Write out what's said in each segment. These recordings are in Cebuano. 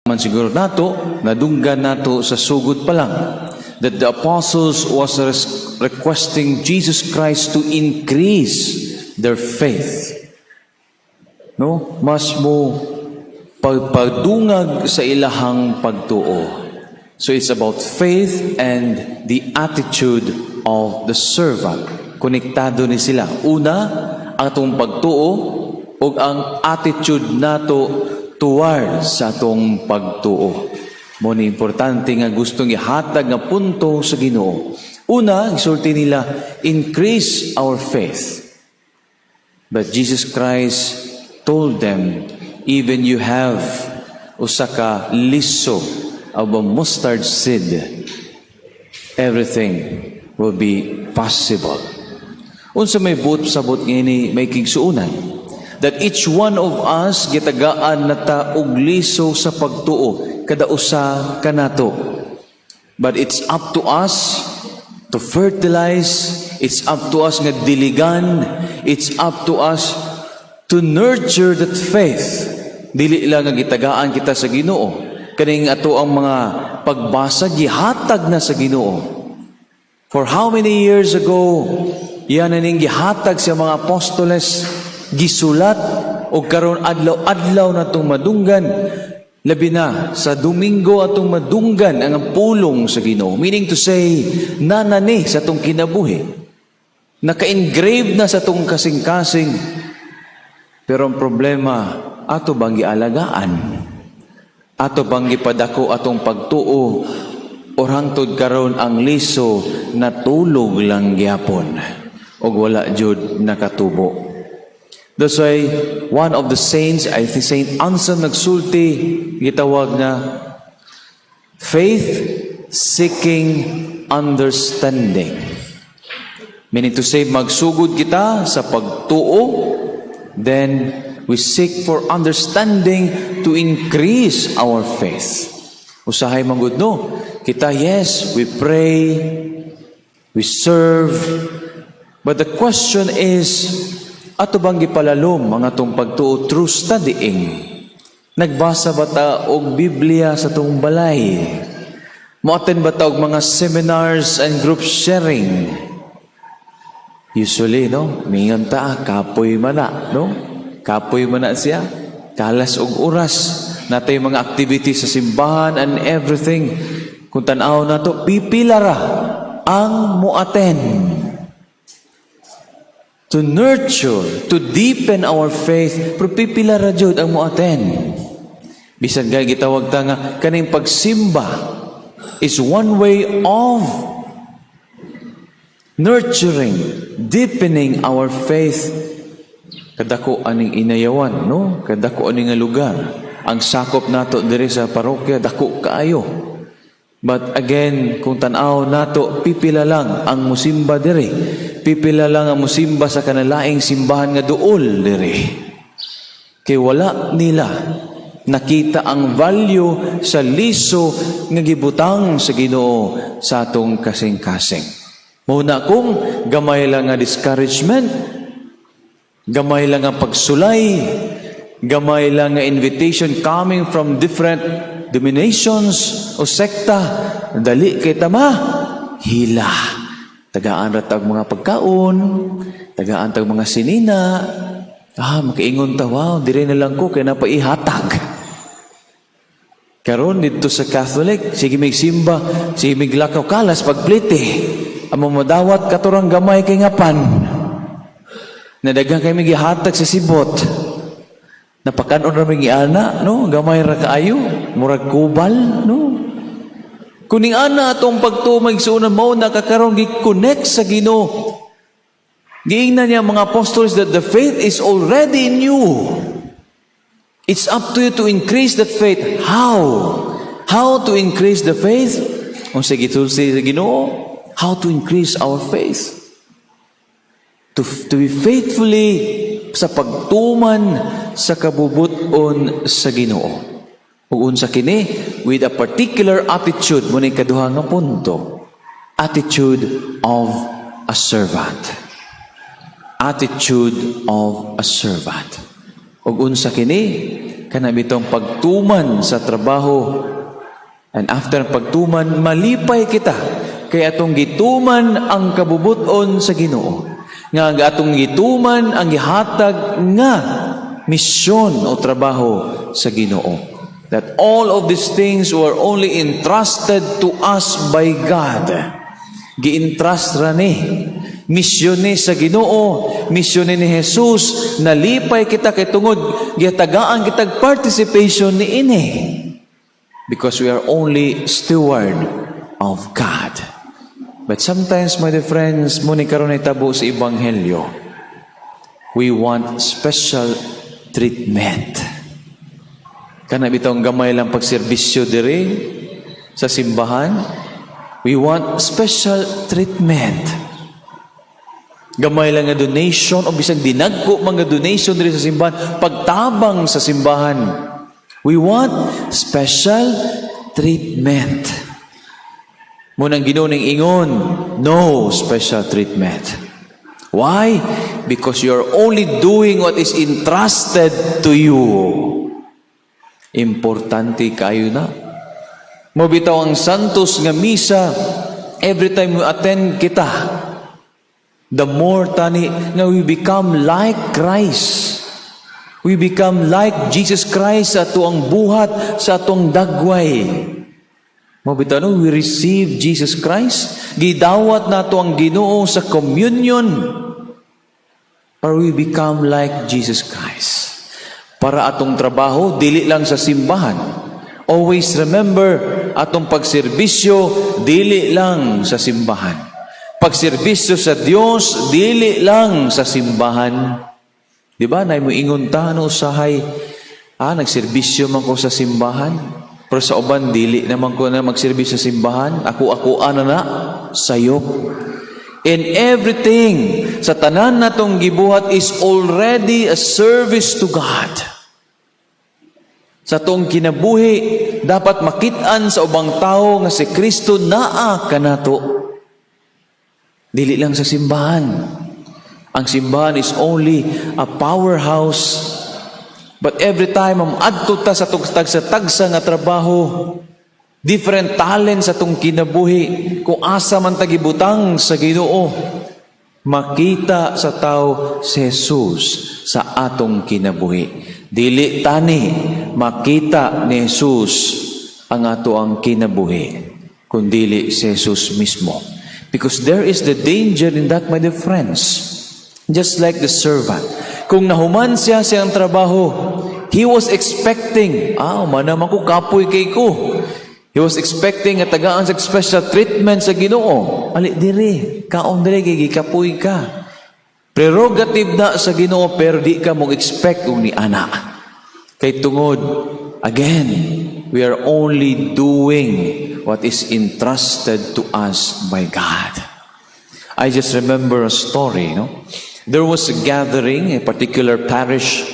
Man siguro nato, nadunggan nato sa sugod pa lang that the apostles was requesting Jesus Christ to increase their faith. No? Mas mo pagpadungag sa ilahang pagtuo. So it's about faith and the attitude of the servant. Konektado ni sila. Una, ang atong pagtuo ug ang attitude nato towards sa atong pagtuo. Mao ni importante nga gustong ihatag nga punto sa Ginoo. Una, gisulti nila, "Increase our faith." But Jesus Christ told them, "Even you have usa ka liso of a mustard seed, everything will be possible." Unsa may buot sabot ngini, mga kaigsuonan? That each one of us gitagaan na ta og liso sa pagtuo, kada usa kanato. But it's up to us to fertilize, it's up to us nga diligan, it's up to us to nurture that faith. Dili lang nga gitagaan kita sa Ginoo. Kaning ato ang mga pagbasa, gihatag na sa Ginoo. For how many years ago, yan na ning gihatag sa mga apostoles, gisulat, o karon adlaw-adlaw na itong madunggan, labi na sa Domingo atong madunggan ang pulong sa Ginoo. Meaning to say, naa na ni sa atong kinabuhi. Naka-engrave na sa atong kasing-kasing. Pero ang problema, ato bang gialagaan? Ato bang gipadako atong pagtuo? O hangtod karon ang liso natulog lang gyapon og wala jud nakatubo? That's why one of the saints, I think Saint Anselm, nagsulti, gitawag na faith seeking understanding. Meaning to say, magsugod kita sa pagtuo, then we seek for understanding to increase our faith. Usahay man gud, no? Kita, yes, we pray, we serve, but the question is, ato bang gipalalom ang atong pagtuo through studying? Nagbasa ba ta og Biblia sa atong balay? Mo-attend ba ta og mga seminars and group sharing? Usually, no? Mingon ta, "Ah, kapoy man na," no? Kapoy man na siya. Kalas og oras. Natay mga activities sa simbahan and everything. Kung tan-aw nato, pipila ra ang mo-attend. To nurture, to deepen our faith, pero pipila ra jud ang mo-attend. Bisan gay gitawag ta nga kaning pagsimba is one way of nurturing, deepening our faith. Kadako aning Inayawan, no? Kadako aning nga lugar. Ang sakop nato diri sa parokya, dako kaayo. But again, kung tan-aw nato, pipila lang ang musimba diri. Pipila lang ang musimba sa kanalaing simbahan nga duol diri. Kay wala nila nakita ang value sa liso nga gibutang sa Ginoo sa atong kasing-kasing. Mao na kung gamay lang nga discouragement, gamay lang nga pagsulay, gamay lang nga invitation coming from different denominations o sekta, dali kay tama, hila. Tagaan ra tag mga pagkaon, tagaan tag mga sinina. Ah, makaingon ta, "Wow, dire na lang ko kay napaihatag." Karon dito sa Catholic, sige mig simba, sige mig lakaw, kalas pagplite. Ang mamadawat katurang gamay kay ngapan. Nadaghan kay mig gihatag sa sibot. Napakan-on ra mig ana, no? Gamay ra kaayo, murag kubal, no? Kuning ana atong pagtuo, mga mao na kakaron gi-connect sa Ginoo. Giingnan niya mga apostles that the faith is already in you. It's up to you to increase that faith. How? How to increase the faith? Kung sa gisulti sa Ginoo, how to increase our faith? To be faithfully sa pagtuman sa kabubuton sa Ginoo. Ug unsa kini? With a particular attitude mo ni kaduha nga punto. Attitude of a servant. Attitude of a servant. Ug unsa kini? Kana bitong pagtuman sa trabaho. And after ang pagtuman, malipay kita kay atong gituman ang kabubuton sa Ginoo. Nga ang atong gituman ang gihatag nga misyon o trabaho sa Ginoo. That all of these things were only entrusted to us by God. Gi-entrust ra ni. Misyon ni sa Ginoo, misyon ni Jesus, nalipay kita kay tungod gihatagaan kitag participation ni ini. Because we are only steward of God. But sometimes, my dear friends, mao ni karon tabo sa Ebanghelyo. We want special treatment. Kana bitong gamay lang pagserbisyo diri sa simbahan. We want special treatment. Gamay lang nga donation o bisag dinagko mga donation diri sa simbahan, pagtabang sa simbahan. We want special treatment. Mao nang Ginoo ning ingon, no special treatment. Why? Because you're only doing what is entrusted to you. Importante kaayo na. Mao bitaw ang Santos nga misa, every time we attend kita, the more tani nga we become like Christ. We become like Jesus Christ sa atuang buhat, sa atong dagway. Mao bitaw no, we receive Jesus Christ. Gidawat nato ang Ginoo sa communion or we become like Jesus Christ. Para atong trabaho, dili lang sa simbahan. Always remember, atong pagserbisyo, dili lang sa simbahan. Pagserbisyo sa Dios, dili lang sa simbahan. Di ba? Nay mo ingon ta no usahay, nagserbisyo man ko sa simbahan. Pero sa uban, dili naman ko na magserbisyo sa simbahan. Ako, ako, ana na, sayop. In everything, sa tanan natong gibuhat is already a service to God. Sa atong kinabuhi, dapat makitaan sa ubang tao nga si Kristo naa kanato. Dili lang sa simbahan. Ang simbahan is only a powerhouse. But every time ang adto ta sa atong tagsa-tagsa nga trabaho, different talents sa atong kinabuhi, kung asa man ta gibutang sa Ginoo, makita sa tao si Jesus sa atong kinabuhi. Dili tani makita ni Jesus ang ato ang kinabuhi, kundili si Jesus mismo. Because there is the danger in that, my dear friends. Just like the servant. Kung nahuman siya siyang trabaho, he was expecting, mana man ko, kapoy kay ko. He was expecting nga tagaan sa special treatment sa Ginoo. Ali dire, kaon dire kay gikapoy ka. Prerogative na sa Ginoo, pero di ka mo expect og ni ana. Kay tungod, again, we are only doing what is entrusted to us by God. I just remember a story, no? There was a gathering, a particular parish.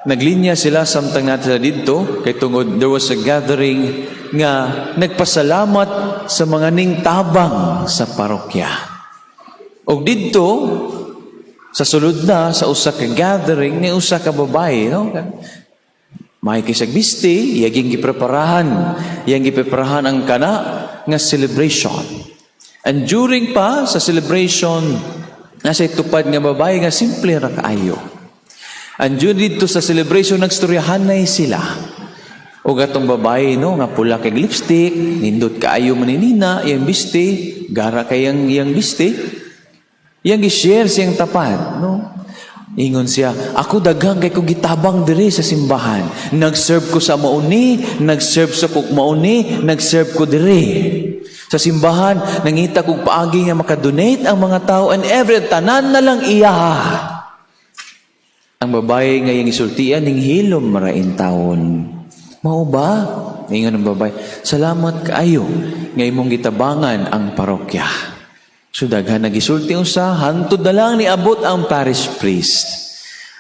Naglinya sila samtang natin sa didto kay tungod there was a gathering nga nagpasalamat sa mga ningtabang sa parokya. Og didto sa sulod na sa usa ka gathering ni usa ka babae, no? May kisag bisti, iyang gipreparahan, iyang gipreparahan ang kana nga celebration. And during pa sa celebration, nasa tupad nga babae nga simple ra kaayo. And during didto sa celebration, nagstoryahanay sila. O gatong babae, no, nga pula kay lipstick, nindot kaayo maninina, iyang bisti, gara kayang iyang bisti. Iyang gi-share siyang tapad, no? Ingon siya, "Ako daghang kay kong gitabang diri sa simbahan. Nag-serve ko sa mauni, nag-serve sa kog mauni, nag-serve ko diri. Sa simbahan, nangita kog paagi nga makadonate ang mga tao and every tanan na lang iya." Ang babae nga iyang isultian ning hilom ra intawon. "Mao ba?" Ingon ang babae, "Salamat kaayo nga imong gitabangan ang parokya." So daghan nagisulti usa hantod na lang niabot ang parish priest.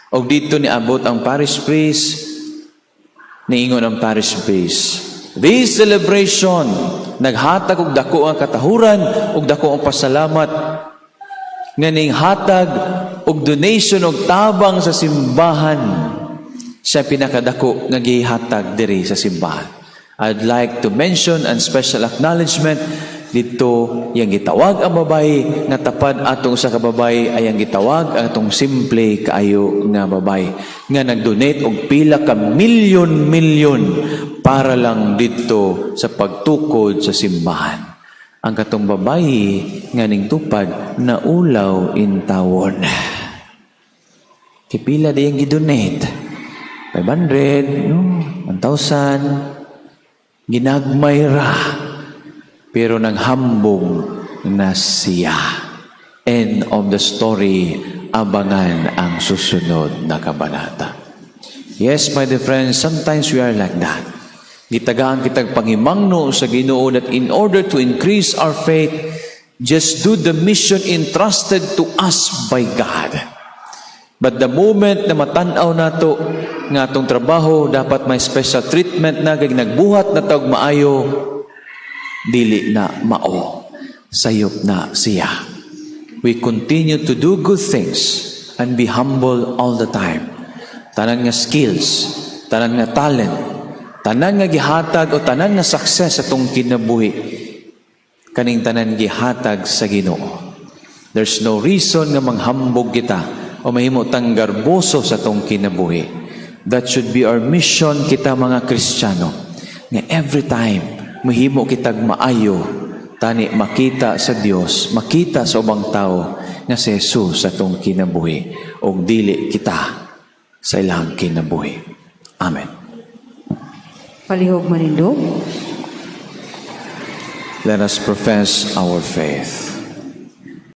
Og dito niabot ang parish priest, niingon ang parish priest, "This celebration naghatag og dako ang katahuran ug dako ang pasalamat nga ning hatag og donation og tabang sa simbahan. Siya pinakadako nga gihatag diri sa simbahan. I'd like to mention and special acknowledgement dito yang gitawag ang babae nga tapad atong sa kababae ay ang gitawag ang atong simple kaayo nga babae nga nagdonate og pila ka milyon milyon para lang dito sa pagtukod sa simbahan. Ang katong babae nga ning tupad naulaw intawon. Kay pila di ang gidonate? 500, no? 1,000. Ginagmay ra. Pero nanghambog na siya. End of the story. Abangan ang susunod na kabanata. Yes, my dear friends, sometimes we are like that. Gitagaan kitag pangimangno sa Ginoo that in order to increase our faith, just do the mission entrusted to us by God. But the moment na matanaw nato nga atong trabaho dapat may special treatment na kay nagbuhat na ta og maayo, dili na mao, sayop na siya. We continue to do good things and be humble all the time. Tanan nga skills, tanan nga talent, tanan nga gihatag o tanan nga success sa atong kinabuhi, kaning tanan gihatag sa Ginoo. There's no reason nga manghambog kita o mahimo tang garboso sa atong kinabuhi. That should be our mission kita mga Kristiyano. Nga every time mahimo kitag maayo, tani makita sa Dios, makita sa ubang tao nga si Jesus sa atong kinabuhi ug dili kita sa ilang kinabuhi. Amen. Palihog manindog. Let us profess our faith.